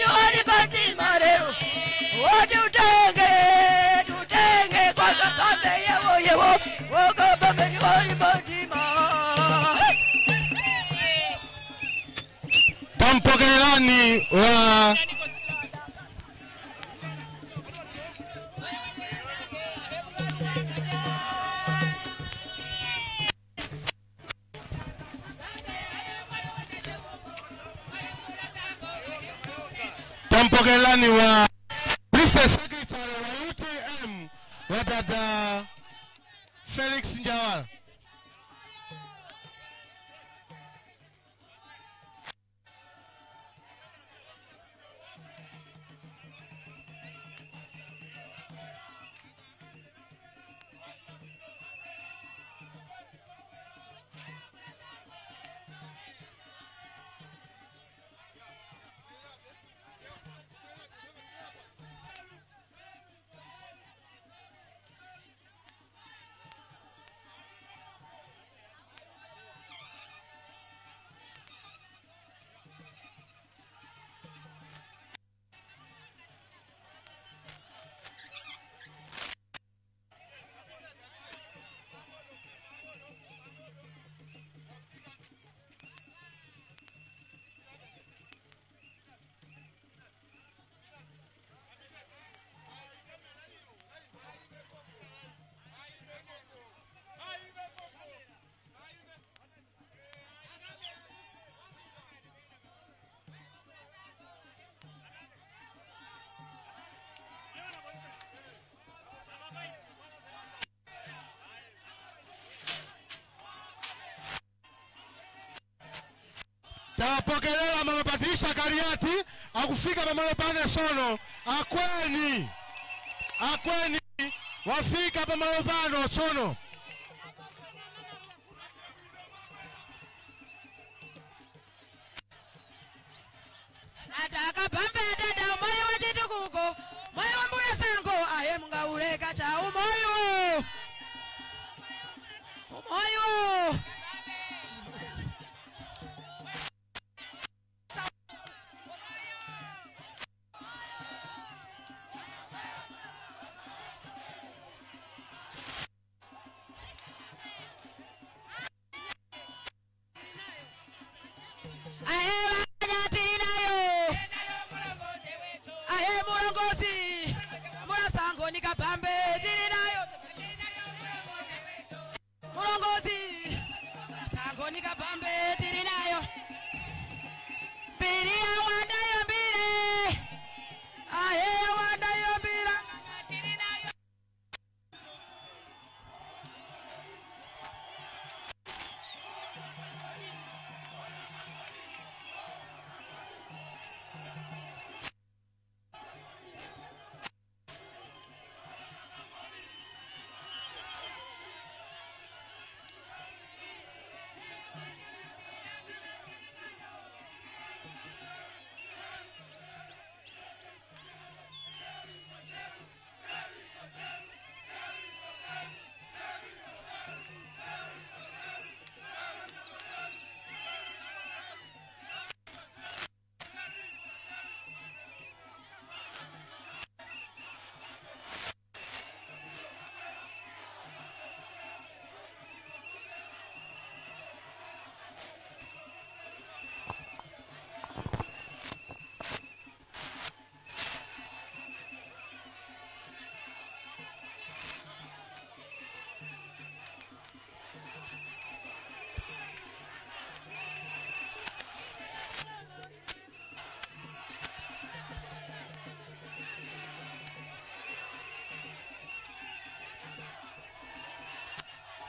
Wadi mareo. Wadi utenge, tutenge kwa Kabambe yewo yewo. Wakabambe ni wali bantima. Tampokelani wa Tampokelani wa Princess Secretary wa UTM wa dada Felix Njawala. Tapokelela mama Patricia Kariati akufika pamalo pane sono akweni akweni wafika pamalo pano sono. Nataka pambe dada moyo wa chitukuko moyo wa mbura sango aye mungauleka cha umoyo umoyo.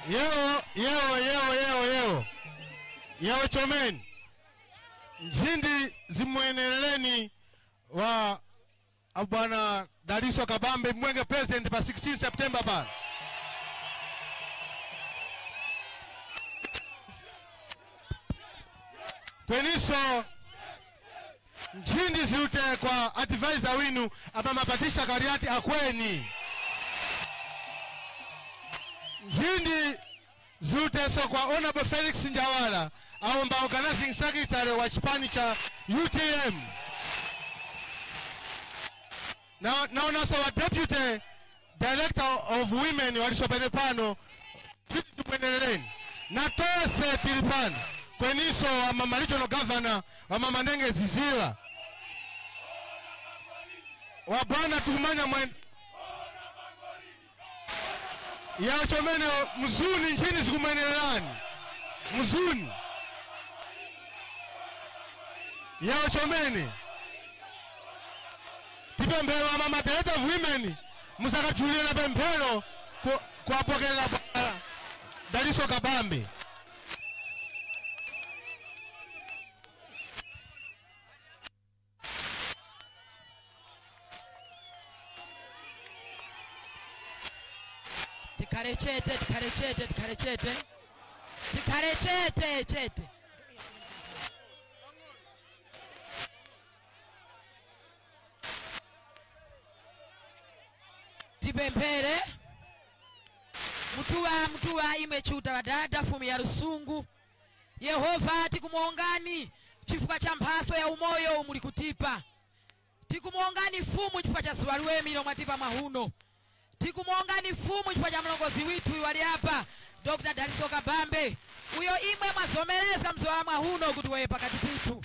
Yeo, yeo, yeo, yeo, yeo. Yeo chomen. Njindi zimweneleni wa Bwana Daliso Kabambe Mwenge President pa 16 September ba. Kweniso njindi ziute kwa advisor winu ama Patricia Kariati akweni. Njindi ziute so kwa Honorable Felix Njawala aomba organizing secretary wa chipani cha UTM. Naonanso wa deputy director of women walisopene pano tizimwenerereni na tonse tili pano kweniso wa mama regional governor wa mama Ndenge Zizila wa bwana tukumanya mwendo yachomene mzuni nchini zikumwenererani mzuni yachomene tipemphero wa mama director of women musakachulire na pemphero kuwapokerera bwana Daliso Kabambe. Tikhale chete, tikhale chete, tikhale chete. Tikhale chete, chete. Tipemphere. Mutuwa imwe chuta wadada fumi ya Rusungu. Yehova tikumuongani chifukwa cha mphaso ya umoyo umuli kutipa. Tikumuongani fumu chifukwa cha zuwa lomwe mwatipa mahuno. Tikumuongani fumu chifukwa cha mlongozi withu wali apa Dr. Daliso Kabambe. Uyo imwe mwazomeleza mzowa mwahuno kuti waye pakati pitu.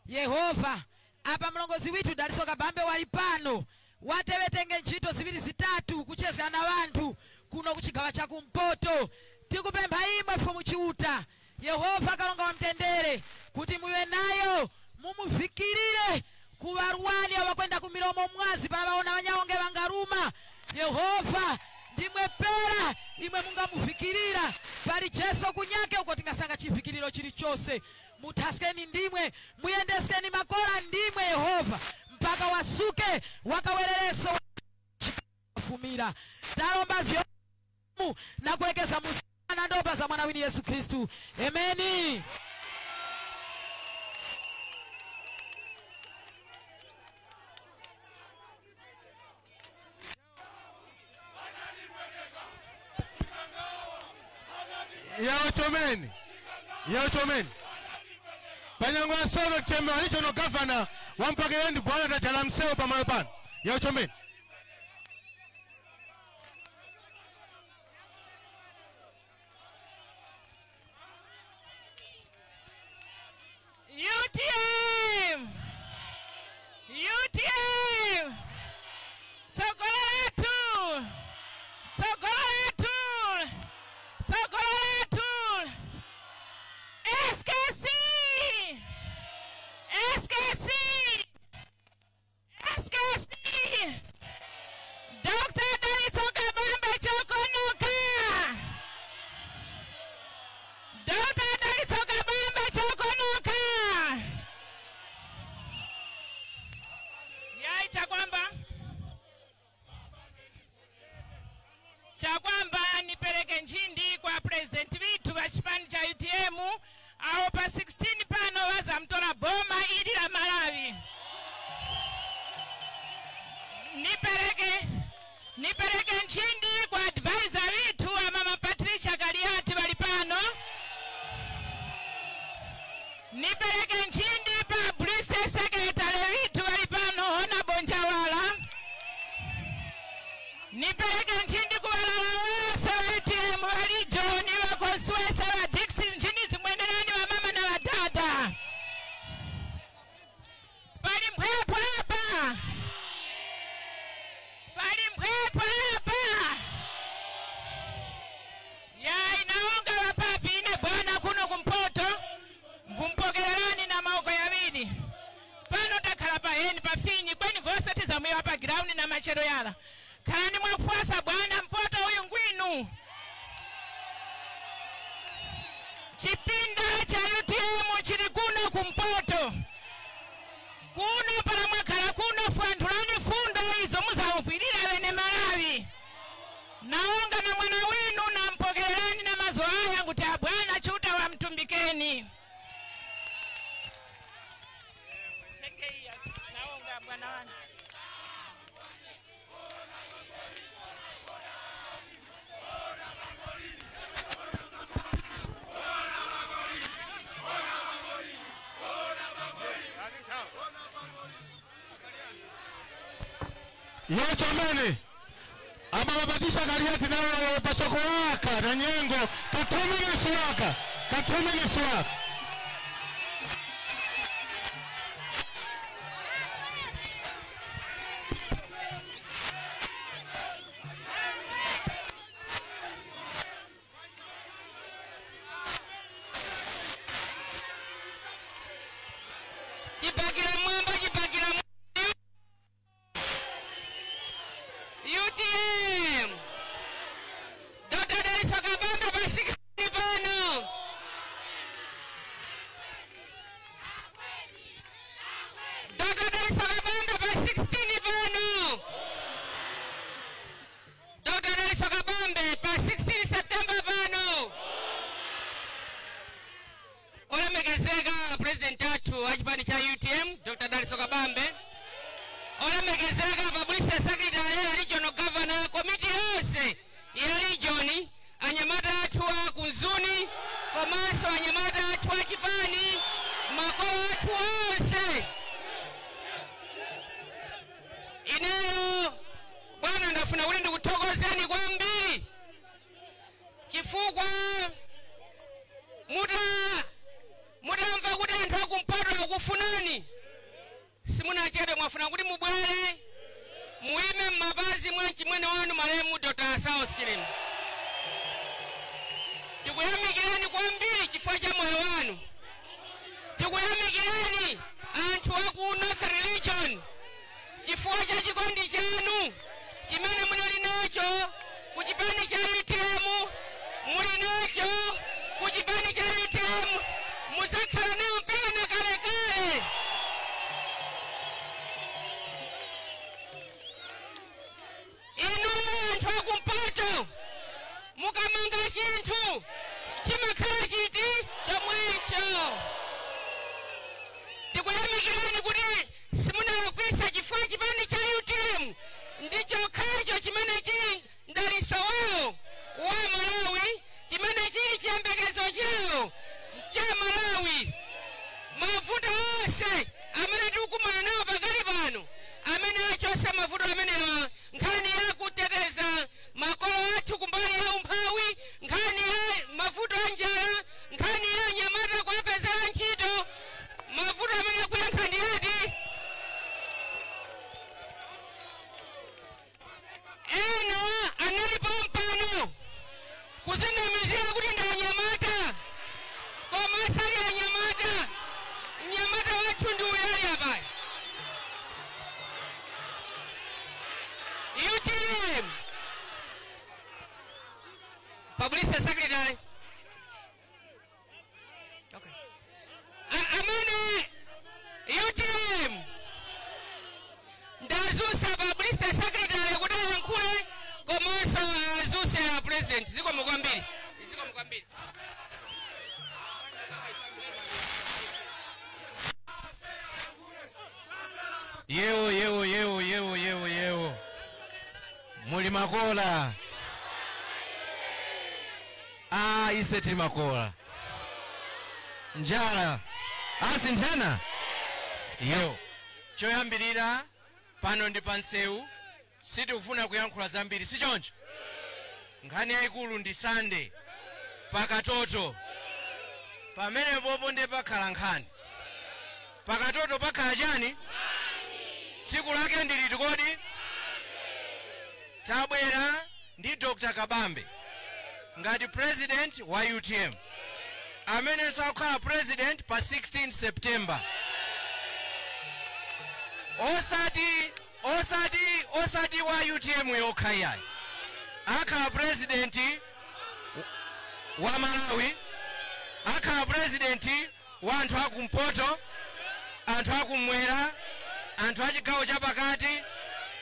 Yehova apa mlongozi withu Daliso Kabambe wali pano. Watewetenge ntchito ziwiri zitatu kuchezana na wanthu kuno kuchigawa cha kumpoto. Tikupempha imwe fumu chiuta Yehova kalonga wa mtendere kuti muwe nayo mumufikirire kuwaruwani awakwenda kumilomo mwazi palawaona wanyaonge wangaruma. Yehova ndimwe pera imwe mungamufikirira pali Jesu kunyake uko tingasanga chifikiriro chilichonse. Mutaskeni ndimwe muyendeseni makola ndimwe Yehova mpaka wasuke wakawerereso fumira talomba vyomu na kuwekeza musana ndopa za mwana wini Yesu Kristu. Ameni. Yaochomeni. Yaochomeni. Panyango ya sono chembe walicho no governor wampakerendi bwana tajala mseo pamalo pano. Yaochomeni. UTM. UTM. Sokola tu. Sokola tu. Sokola tu. SKC. SKC. SKC. Dr. Daliso Kabambe Chokonoka. Dr. Daliso Kabambe Chokonoka. Yai chakwamba nipereke nchindi kwa president witu wa chipani cha UTM awo pa 16 pano wazamtola boma ili la Malawi. Nipereke nchindi kwa advisor witu wa mama Patricia Kaliati bali pano. Nipereke nchindi pa Bristol secretary witu bali pano Hona Bonjawala. Nipereke nchindi kwa walala wa UTM wali John wa Consuelo wa Dixon nchindi zimwendelani wa mama na wadada. Pali mpwepo hapa. Pali mpwepo hapa. Ya inaonga wapapi ine bwana kuno kumpoto. Mkumpokelelani na maoko yawili. Pano takhala pa heni pa finyi kweni vose tizamuyo hapa ground na machero yala. Kani mwafuasa bwana mpoto huyu ngwinu. Chipinda cha UTM chili kuno kumpoto. Kuno pala mwakhala kuno fuantulani fundo izo muzamufirira wene Malawi. Naonga na mwana winu na mpokelelani na mazoaya nguti bwana chuta wa mtumbikeni. Naonga bwana wanu. Yochamene amababatisha Kaliati nawe pachoko waka na nyengo katumini suwaka. Chipakira mwamba, chipakira UTM. Dr. Dalitso Kabambe pasikani pano. Dr. Dalitso Kabambe pa 16 pano. Dr. Dalitso Kabambe pa 16 September pano. Olemekezeka President athu wa chipani cha UTM Dr. Dalitso Kabambe. Olemekezeka Publicity Secretary ya Regional Governor, komiti yonse ya region, anyamata athu a kunzuni komanso anyamata athu a chipani, makolo athu onse. Ineyo bwana ndafuna kuti ndikuthokozeni kwambiri chifukwa mutamva kuti anthu akumpoto akufunani, simunachedwe, mwafuna kuti mubwere muime m'mapazi mwa mchimwene wanu malemu Dr. Saulos Chilima. Tikuyamikireni kwambiri chifukwa cha moyo wanu. Tikuyamikireni anthu aku North Region chifukwa cha chikondi chanu chimene munali nacho ku chipani cha UTM, muli nacho ku chipani cha UTM, muzakhala nawo mpaka na kalekale. Inu anthu akumpoto mukamanga chinthu chimakhala chiti chomwecho. Tikuyamikireni kuti simunalakwisa chifukwa chipani cha UTM ndi chokhacho chimene chili mdalitso wawo wa Malawi, chimene chili chiyembekezo chawo cha Malawi. Mavuto onse amene tikukumana nawo pakali pano, amene achotsa mavuto amenewa, nkhani ya kuteteza makolo athu kumbali ya umphawi, nkhani ya mavuto a njala, nkhani ya anyamata kuwapezera ntchito, mavuto amene akuyankha ndi ati. Ena analipo mpano kuzinamizira kuti ndi anyamata, koma asali anyamata. Mnyamata wathu ndi uyu ali apayi. UTM Publicity Secretary. Okay. Amene UTM ndazusa Publicity Secretary kuti ayankhule komanso azuse a President. Zikomo kwambiri. Zikomo kwambiri. Yewo yewo yewo yewo yewo yewo. Muli makola. Ah, ise tili makola. Njala. Asinthana. Yo. Choyambirira pano ndi pansewu, sitikufuna kuyankhula zambiri, si choncho? Nkhani yayikulu ndi Sunday pakatoto. Pamenepopo ndiye pakhala nkhani. Pakatoto pakhala chani? Tsiku lake ndi liti kodi? Tabwera ndi Dr. Kabambe ngati president wa UTM amenenso akukhala president pa 16 September. Osati wa UTM yokha iyayi, akhala president wa Malawi, akhala president wa anthu akumpoto, anthu akumwera, anthu achigawo chapakati,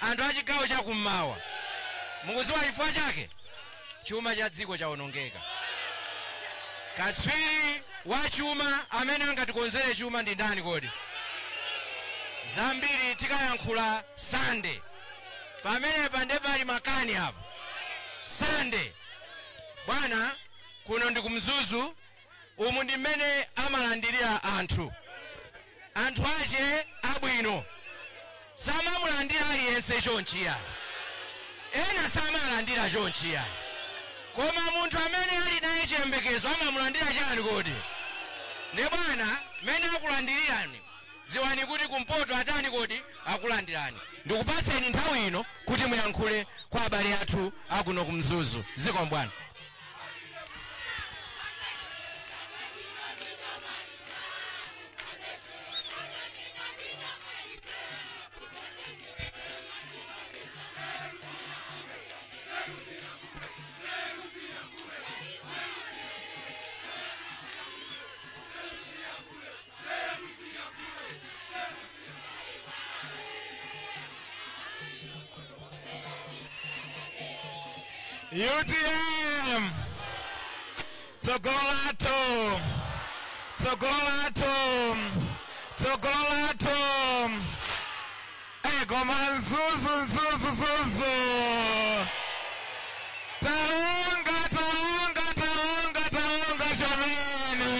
anthu achigawo chakummawa. Mukudziwa chifukwa chake? Chuma cha dziko chawonongeka. Katswiri wa chuma amene angatikonzere chuma ndi ndani kodi? Zambiri tikayankhula Sunday. Pamenepa ndiye pali makani apo. Sunday. Bwana, kuno ndi kumzuzu, umu ndi mmene amalandirira anthu. Anthu ache abwino. Samamulandira aliyense chonchiya. Ena samalandira chonchiya. Koma munthu amene ali naye chiyembekezo amamulandira chani kodi? Ne bwana, mene akulandirirani, dziwani kuti kumpoto atani kodi akulandirani. Ndikupatseni nthawi ino kuti muyankhule kwa abale athu akuno ku Mzuzu. Zikomo bwana. UTM Tsogolato Tsogolato Tsogolato. Koma Mzuzu Mzuzu Zuzu. Taonga taonga taonga taonga chamene.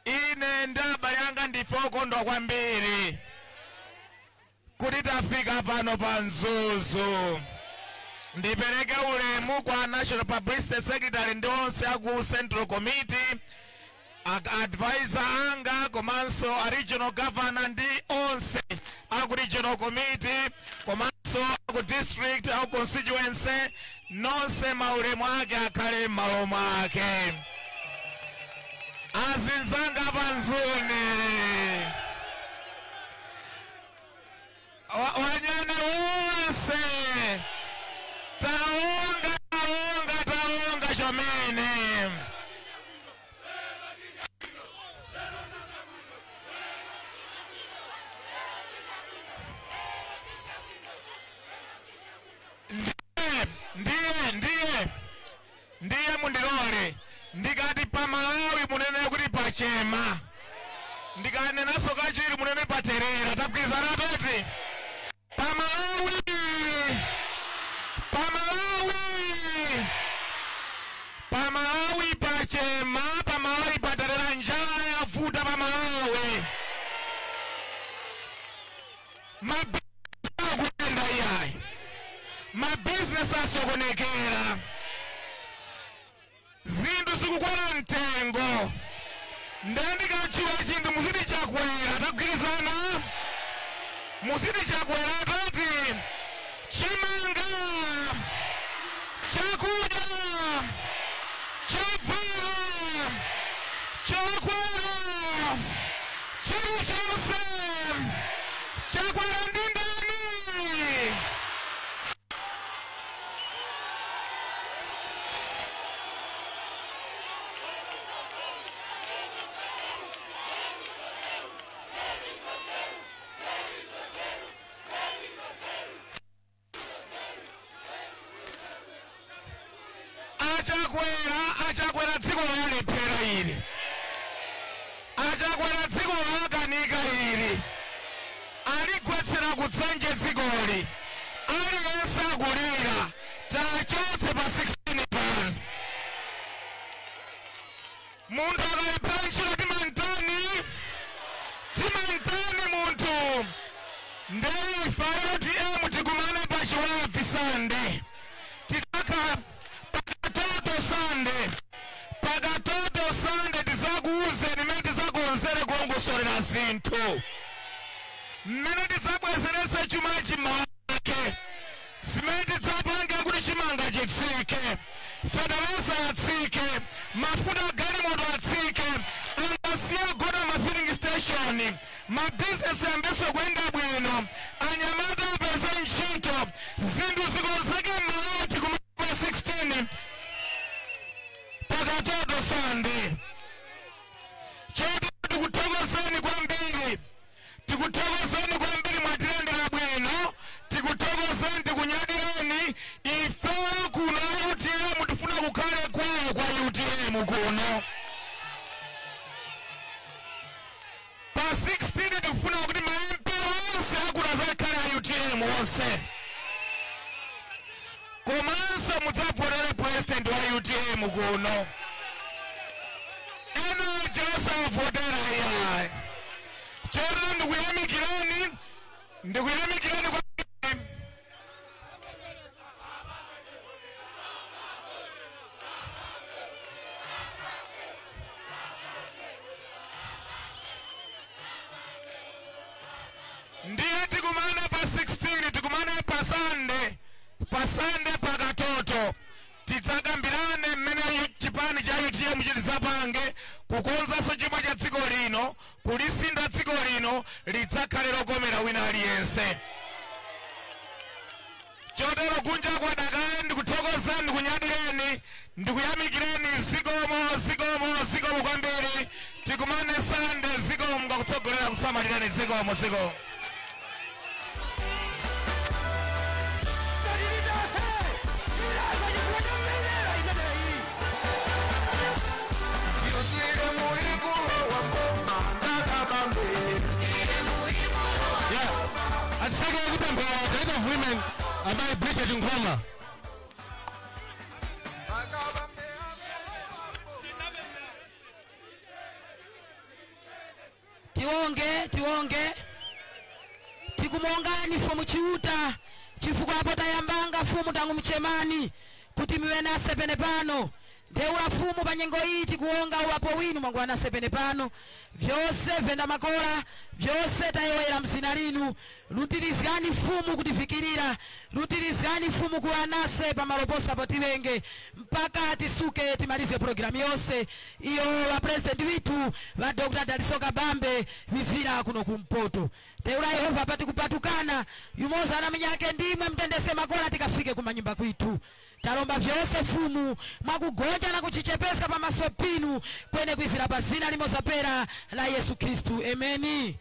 Ine ndabale yanga ndife okondwa kwambiri kuti tafika pano pa Mzuzu. Ndipereke ulemu kwa National Publicity Secretary ndi onse aku Central Committee, advisor anga komanso a regional governor ndi onse aku regional committee komanso aku district aku constituency, nonse maulemu ake akhale m'malo mwake. Azinzanga panzuni wanyane wonse, taonga taonga taonga chomene. Ndiye mundilole ndikati pa Malawi munene kuti pachema, ndikanenaso kachiri munene paterera. Tagwirizana toti Pamalawi, Pamalawi, Pamalawi pachema, Pamalawi paterera. Njala yavuta Pamalawi, mabizinesi akuyenda iyayi, mabizinesi asokonekera, zinthu zikukwera mtengo. Ndandikatchula chinthu muziti chakwera. Tagwirizana muziti chakwera tati chimanga, chakudya, chovala, chokwera, chilichonse chakwera ndi ndani? Achakwera dziko lalephera ili, achakwera dziko lakanika ili, aligwetsera kutsanje dzikoli, aliyense akulira. Tachotse pa 16 pano. Munthu akalephera ntchito timantani, timantani munthu. Ndeifa UTM tikumane pa Chiwavi Sunday, titaka pakatoto Sunday, pakatoto Sunday tizakuuzeni mmene tizakonzere kuongosolera zinthu, mmene tizabwezerese chumachi mmawake, zimene tidzapange kuti chimanga chitsike, fetereza atsike, mafuta agalimoto atsike, angasiya gona ma filling station, mabizinesi ambeso kuyenda bwino, anyamata apeze ntchito, zinthu zikonzeke m'Malawi. Tikumane pa 16 pakatoto Sunday. Choti tikuthokozeni kwambiri, tikuthokozeni kwambiri, mwatilandira bwino, tikuthokozeni, tikunyadireni. Ife kuno UTM tifuna kukhale kwawo kwa UTM kuno pa 16. Tikufuna kuti ma MP onse akuno azakhale a UTM onse, komanso mudzavotere president wa UTM kuno. Ena aja osavotera iyayi. ndikuyamikireni, ndikuyamikireni kwa ndiye tikumane pa 16, tikumane pa Sunday, pa Sunday pakatoto tidzakambirane mmene chipani cha UTM chidzapange kukonzanso chuma cha dziko lino, kulisinda dziko lino lidzakhale lokomera wina aliyense. Chotero kunja kwadakale ndikuthokozani, ndikunyadireni, ndikuyamikireni. Zikomo, zikomo, zikomo kwambiri. Tikumane Sunday. Zikomo ngakutsogolera kusamalirani. Zikomo, zikomo. Yeah. Atiseke kupemphera the head of women ambaye Bridget Ngoma. Tiwonge, tiwonge, tikumongani fumu Chiuta chifukwa apo tayambanga fumu tangu mchemani kuti miwe nase pene pano ndeula fumu pa nyengo iyi tikuwonga uwapo winu mwangu anase pene pano vyose venda makola vyose tayowera mzina linu. Lutirizani fumu kutifikirira, lutirizani fumu kuwa nase pamaloposa potiwenge mpaka tisuke timalize programu yonse iyo va president withu va Dr. Daliso Kabambe vizira kuno kumpoto. Teula Yehova pati kupatukana yumoza na minyake ndimwe mtendese makola tikafike kumanyumba kwitu. Talomba vyose fumu mwakugonja na kuchichepesa pamaso pinu kwene kwizira pa zina limozapera la Yesu Kristu. Ameni.